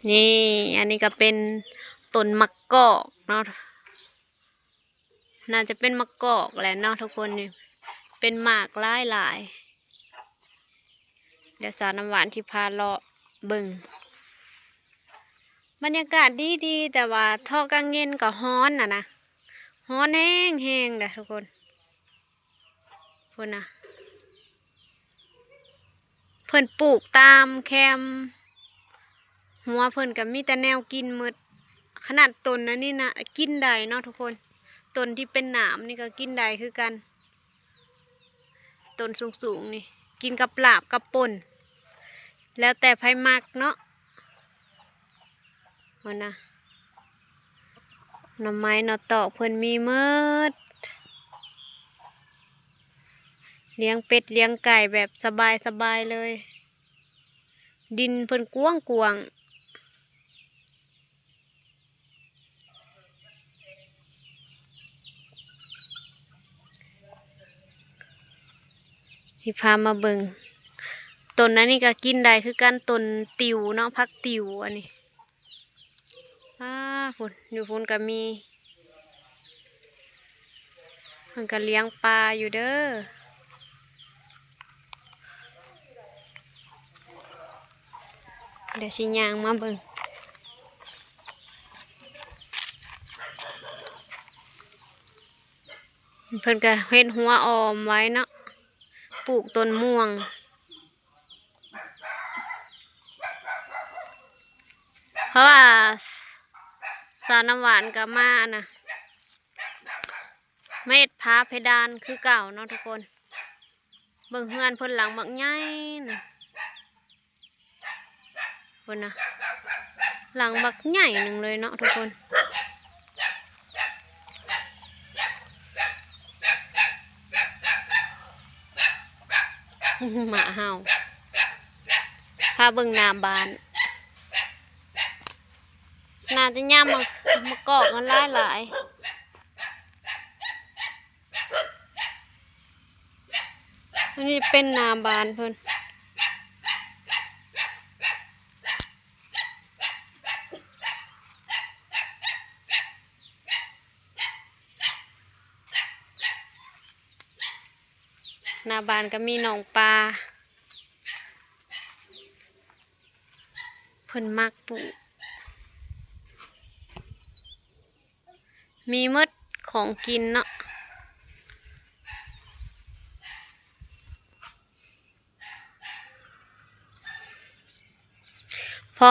ນີ້ ອັນນີ້ກໍເປັນຕົ້ນໝາກກອກເນາະ ໜ້າຈະເປັນໝາກກອກແຫຼະເນາະທຸກຄົນ ນີ້ເປັນໝາກຫຼາຍໆ. ດຽວສາວນ້ຳຫວານຊິພາເລາະເບິ່ງ ບັນຍາກາດດີໆ ແຕ່ວ່າເທາະກາງເວັນກໍຮ້ອນນະນະ ຮ້ອນແຮງໆ ເດ້ທຸກຄົນ. ພຸ້ນນະ ເພິ່ນປູກຕາມແຄມຮົ້ວເພິ່ນກໍມີແຕ່ແນວກິນໝົດ ຂະໜາດຕົ້ນອັນນີ້ນະກິນໄດ້ເນາະທຸກຄົນ ຕົ້ນທີ່ເປັນໜາມນີ້ກໍກິນໄດ້ຄືກັນ ຕົ້ນສູງໆ ນີ້ກິນກັບລາບກັບປົ່ນ ແລ້ວແຕ່ໃຜມັກເນາະ. ພຸ້ນນະ ໜໍ່ໄມ້ໜໍ່ຕອກເພິ່ນມີໝົດ ລ້ຽງເປັດລ້ຽງໄກ່ແບບສະບາຍໆ ເລີຍ ດິນເພິ່ນກວ້າງໆ. ຊິພາມາເບິ່ງ ຕົ້ນອັນນີ້ກໍກິນໄດ້ຄືກັນ ຕົ້ນຕິວເນາະ ຜັກຕິວອັນນີ້. ອ້າ ພຸ້ນ ຢູ່ພຸ້ນກໍມີ ເພິ່ນກໍລ້ຽງປາຢູ່ເດີ ດຽວຊິຍ່າງມາເບິ່ງ. ເພິ່ນກໍເຮັດຮົ້ວອ້ອມໄວ້ເນາະ ປູກຕົ້ນມ່ວງ ເພາະວ່າສາວນ້ຳຫວານກໍມານະ ມາເຮັດຝາເພດານຄືເກົ່າເນາະທຸກຄົນ. ເບິ່ງເຮືອນເພິ່ນຫຼັງບັກໃຫຍ່ນະ ພຸ້ນນະ ຫຼັງບັກໃຫຍ່ໜຶ່ງເລີຍເນາະທຸກຄົນ. ໝາເຫົ່າ ພາເບິ່ງໜ້າບ້ານ ໜ້າຈະຍາມມາ ມາກອກກັນຫຼາຍໆ. ອັນນີ້ເປັນໜ້າບ້ານເພິ່ນ ໜ້າບ້ານກໍມີໜອງປາ ເພິ່ນມັກປູກ ມີໝົດຂອງກິນເນາະ ພໍ